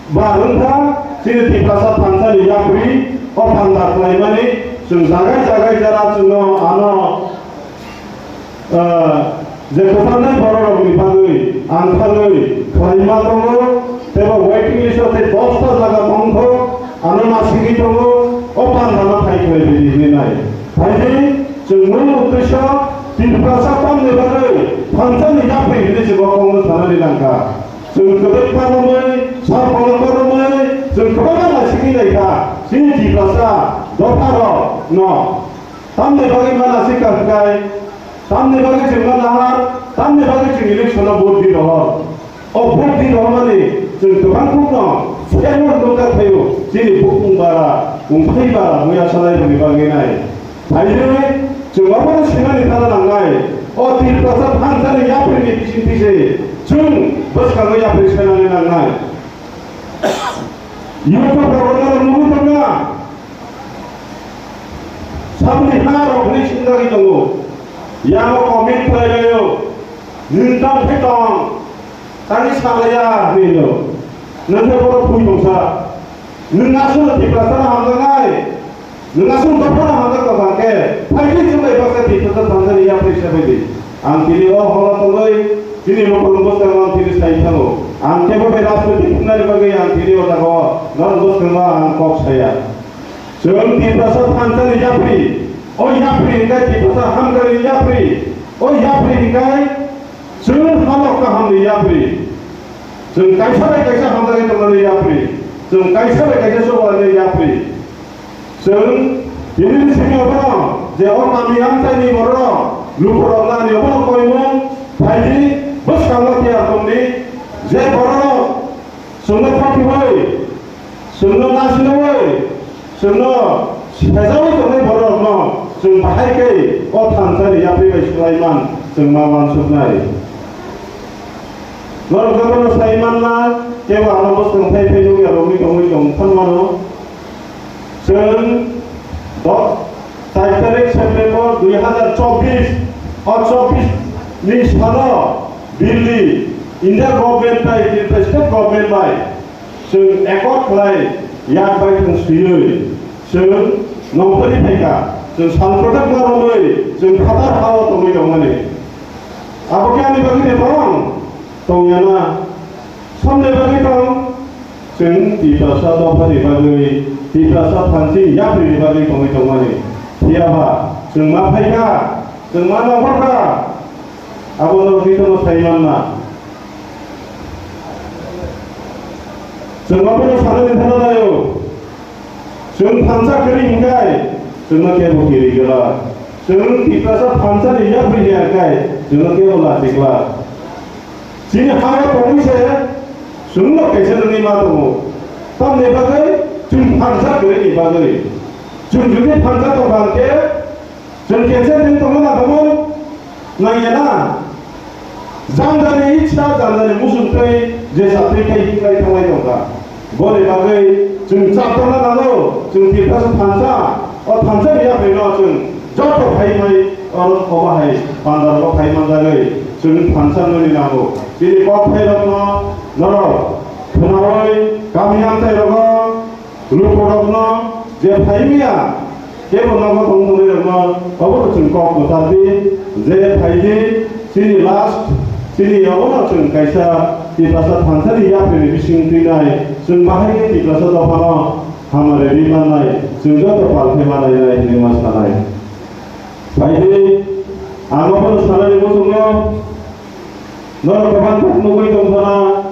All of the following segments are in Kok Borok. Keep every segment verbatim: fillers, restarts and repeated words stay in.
Ba wngkha chini Tiprasa thansani yapri o panda khlaimani chwng jagai jagai jara chwngno ano, ah, je kwcharnai bororokni bagwi ang thangwi khlaima tongo, teibo waiting list o tei dosta jaga tongkho, ano nasigwi tongo, o pandano phai khlai bidi hinwi nai. Phaidi chwng mung uddesho Tiprasa tamni bagwi thansani yapri hinwi chwng o kongno sanani nangkha. Chwng kwbangma romwi, sal kolokma romwi, chwng kwbangma naisingwi naikha, chini Tiprasa dopharokno. Tamni bagwi ma nasika hwnkhe, tamni bagwi chwng ma nahar, tamni bagwi chwng election-o vote di rohor. O vote di rohormani chwng kwbang kukno failure nukjak phaio, chini bukung bara, wngthai bara, buya salai rokni bagwi nai. Phaidi chwng obono sinani thana nangnai. O Tiprasa thansani yapri ni bising twi se chwng bwskango yapri senani nangnai. YouTube rok no nugwi tongna. Sabni ha rok ni sinjagwi tongo. Yango comment khlai laio. Nwng tang phi tong. Tani salaya hino. Nwng khe bono phui tongsa. Nwng aswk Tiprasa no hamjaknai. Nwng aswk dophano hamjak tong kha khe, phaidi chwng bai baksa Tiprasa thansani yapri se phaidi. Ang tini o horo tongwi, chini lukurok bwskango ang tini sai thango. Ang kebo bai rajniti phungnani bagwi ang tini o jaga o norok bwskango ang kok saya. Chwng Tiprasa thansani yapri, o yapri hwnkhe Tiprasa hamkrai yapri, o yapri hwnkhe chwng hamo kahamni yapri. Chwng kaisa bai kaisa hamjakgwi tongnani yapri. Chwng kaisa bai kaisa chubalani yapri. Chwng tini simi obono je o kami amchaini borok lukurok nani obono koimung phaidi bwskango tiyar tongdi je borok chwngno khatiui, chwngno nasinui, chwngno sejaui tongnai borokno chwng bahai khe o thansani yapri bai swlaiman chwng ma wansuknai. Norok jotono sai manna, kebo ano bwswng phai phai nukya romwi tongwi tong phan mano. Chwng bo char tarik September dui hazar chobbish, o chobbish ni salo Delhi, India government bai, India state government bai chwng accord khlai yak bai thang swiwi chwng nongkhorwi phaikha. Chwng sal kwthwkma romwi chwng phatar hao tongwi tongmani. Abo khe ani bagwi de tong? Tongya na? Somni bagwi tong? Chwng Tiprasa dophani bagwi, Tiprasa thanchi yapri ni bagwi tongwi tongmani. Phiya ba chwng ma phaikha, chwng ma nongkhorkha. Abo no rwgwi tono sai manna. Chwng abono sanani thana naio. Chwng thansa kwrwi hwnkhe chwngno kebo kiri glak. Chwng Tiprasa thansani yapri ya hwnkhe chwngno kebo lachi glak. Chini hao tongwi se chwngno kaisa nungwi ma tongo. Tamni bagwi chwng thansa kwrwini bagwi. Chwng jodi thansa tongkha hwnkhe, chwng kaisa din tongna nangkhamu nangya na? Jandani ichha, jandani muchungtwi je chatwi khai hinlai thanglai tongkha. Boni bagwi chwng chatokna nango, chwng Tiprasa thansa, o thansani yaprino chwng joto phaimai oro omo hai pandarogo phai manjagwi chwng thansa noni nango. Chini kok phairokno norok khnaui kami amchairogo lukurokno je phaimya, kebo nogo tongmani rokno obono chwng kok kwchardi, je phaidi, chini last, chini obono chwng kaisa Tiprasa thansani yaprini bising twinai, chwng bahai khe Tiprasa dophano hamari ri mannai, chwng joto pal khe manai nai hinwi ma sanai. Phaidi, ang obono sanani muchungo, norok kwbang kok nugwi tongphano,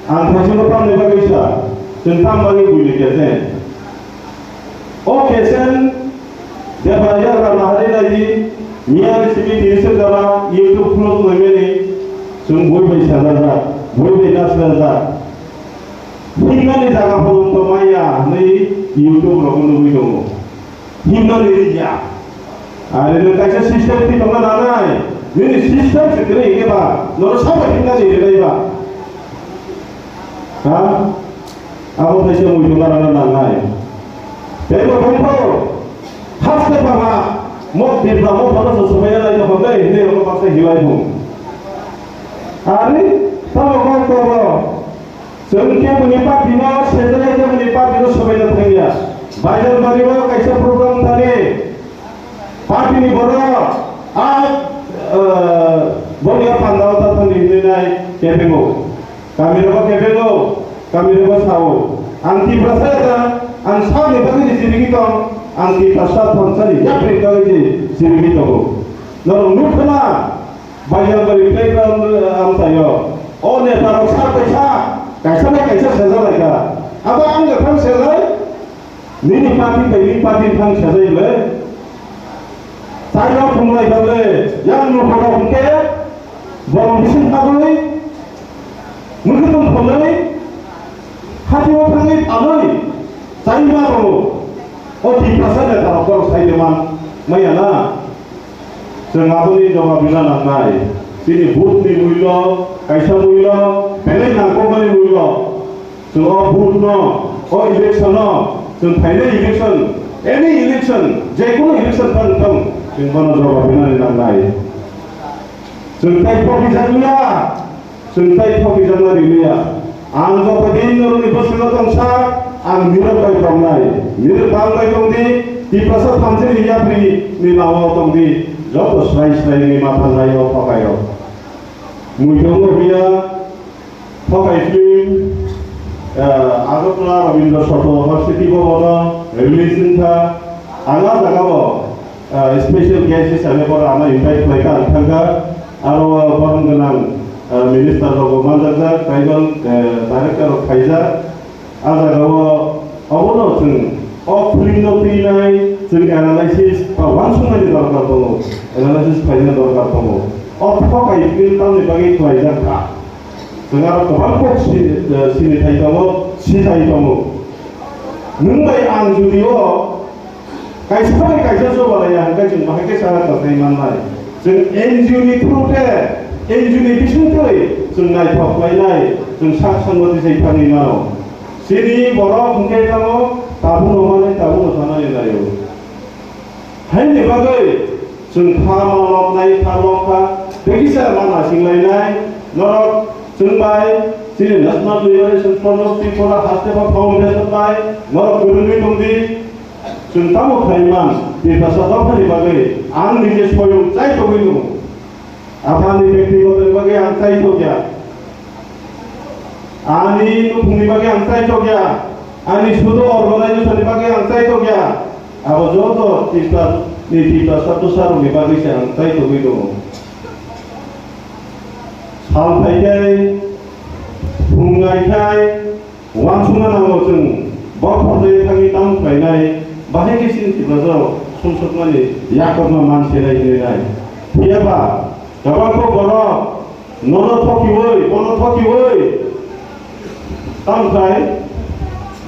ang thaisino tamni bagwi sa, chwng tam bagwi buini kesen. O kesen Debra yagra nahari nai di, miyani simi tini sir jora YouTube vlog noimani, chwng boi bai sajajak, boi bai nasrajak. Himnani jaga phone to maya hwnwi YouTube rogo nugwi tongo. Himnani rija. Are nwng kaisa system twi tongna nanai. Nini system se kwrwi hwnkhe ba, nono sabo himnani rinai ba. Ha? Abo kaisa muitu narana nangnai. Tei bo bongtho haste baba mo bibra mo baba so sobai nai to hwnwi hwnwi abo baksa hilai bo. Ari tamo kok to bo. Chwng keboni party no sejak, keboni party no sobaina thangya. Baijalbari o kaisa program thani party ni borok a, eh, boni a panda o ta thangni hinwi nai kebengo. Kami rogo kebengo, kami rogo sao. Ang Tiprasa ya, ang sao ni bagwi ni sirigi tong, ang Tiprasa thansani yapri bagwi ni sirigi tongo. Norok nukhana, Baijalbari playground, eh, amchaio. O neta rok sak bai sak, kaisa bai kaisa sejalaikha. Abo ang jephang sejai, nini party bai nini party thang sejai le. Chairok phunglai kha le, yang nukhorok hwnkhe, borok bising habwi, mwkhwtwng khonwi, hatio thangwi phalwi, chaima tongo. O Tiprasa neta rok borok sai de man maya na. Chwng aboni jawab rwna nangnai. Chini vote ni mullo, kaisa mullo, belai nangkukmani mullo. Chwng o vote no, o election no, chwng phainai election, any election, je kono election phano thung, chwng bono jawab rwnani nangnai. Chwng tai pokijak liya, chwng tai pokijak na liya. Ang joto din norokni bwskango tongsa, ang nirok bai tongnai. Nirok bang bai tongdi, Tiprasa thamsini yapri ni lama tongdi, joto srai srai ni ma thangnai o phakai rok. Muitongo hiya, Thokai film, ah, Agartala Rabindra Sattva University bo bono release wngkha. Ang ah jagao, ah, special guest hisabe bono ano invite khlaikha, ang thangkha. Aro borom gwnang, ah, minister rok bo manjakjak, tribal, eh, director rok khaijak. Ah jagao obono chwng o film no twinai chwng analysis ba uansuknani dorkar tongo, analysis khlainani dorkar tongo. O thokai film tamni bagwi khlaijak kha. Chwng aro kwbang kok si-, eh, sinithai tongo, sithai tongo. Nwng bai ang jodi o kaisa bai kaisa chubalaiya hwnkhe chwng bahai khe chara tongthai mannai. Chwng N G O ni through khe, N G O ni bisingtwi chwng naithok khlainai, chwng sak sangma tisai thangwi mano. Chini borok hwnkhe tamo tabukno manwi tabukno sanani laio. Haini bagwi chwng kha ma loknai, kha lok kha, tei kisa ma naisinglainai, norok chwng bai chini National Liberation Front of Tripura Hastepha Foundation bai norok kwrwngwi tongdi. Chwng tamo khlai man, Tiprasa dophani bagwi ang nije soyung chai tongwi tongo. Aphani bektigotoni bagwi ang chai tokya. Ani nukhungni bagwi ang chai tokya. Ani sudu organization ni bagwi ang chai tokya. Abo joto Tiprasa ni Tiprasa bwsarokni bagwi se ang chai tongwi tongo. Sal phaikhai, phung naikhai, uansukna nango chwng bo porjai thangwi tamo khlainai, bahai khe chini Tiprasa rok sumsokmani yakokma mansinai hinwi nai. Phiyaba kwbangkhe borok nono thokiwi, bono thokiwi tamo khlai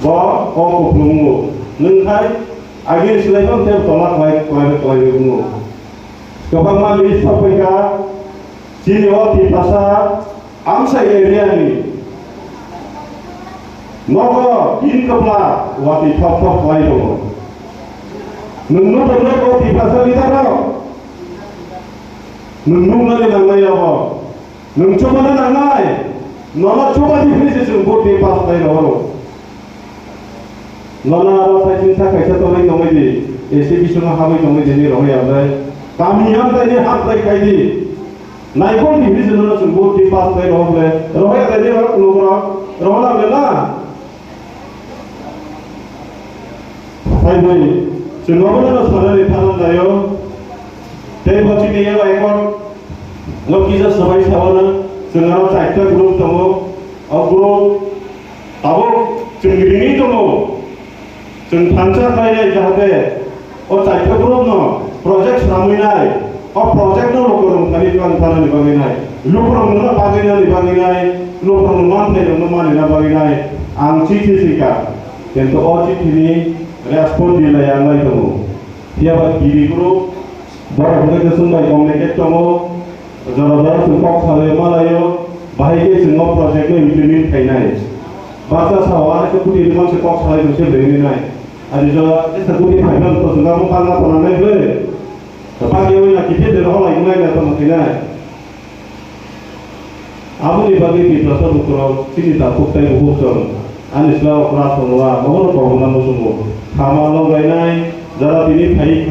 bo o kupulungo. Nwng khai agini swlaiphano tei tola khlai, khlai, khlai wngo. Kwbangma list sokphaikha, chini o Tiprasa Amsai area ni nogo tin kwpla watwi thok thok khlai tongo. Nwng nukha nukha Tiprasa leader rok, nwng nuknani nangnai abo, nwng chubana nangnai, nono chuba di hinwi se chwng vote di pass khlai rw. Nono aro saichung sa kaisa tongwi tongwi di, A C bisingo habwi tongwi di hinwi rohorya ble. Kami hamtai ni hamtai khai di. Naikol di hinwi se nono chwng vote di pass khlai rohor ble. Rohorya ble ni rok, lukurok, rohorna ble na. Phai bai, chwng obono no sanani thangnai o. Tei bo chini eba ekor no kisa swbai saono, chwng aro chaita group tongo. O group tabuk chwng ringwi tongo. Chwng thansa khlainai jahate o chaita group no project swnamwi nai. O project no lukurok thani tlang thanani bagwi nai, lukurok no bagwi nani bagwi nai, lukurok no manthai rok no manina bagwi nai. Ang chithi sika, kintu o chithi ni respond di lai ang lai tongo. Phiya ba kiri group borok hwnkhe chwng bai communicate tongo, jora jora chwng kok salai malaio, bahai khe chwng o project no implement khainai. Baksa sao ani khe kuti ni manse kok salai tongse bengni nai. Ani jora jesa kuti phaiban to chwng abo bangma tongnai ble. Bangyawi na kiphilde rohor lai wngnai na tongma khainai. Aboni bagwi Tiprasa bukhurok chini takhuk tei bukhuk chwng ani slao kwrak tongla, obono kobokna muchungo. Khama nokbainai jora tini phai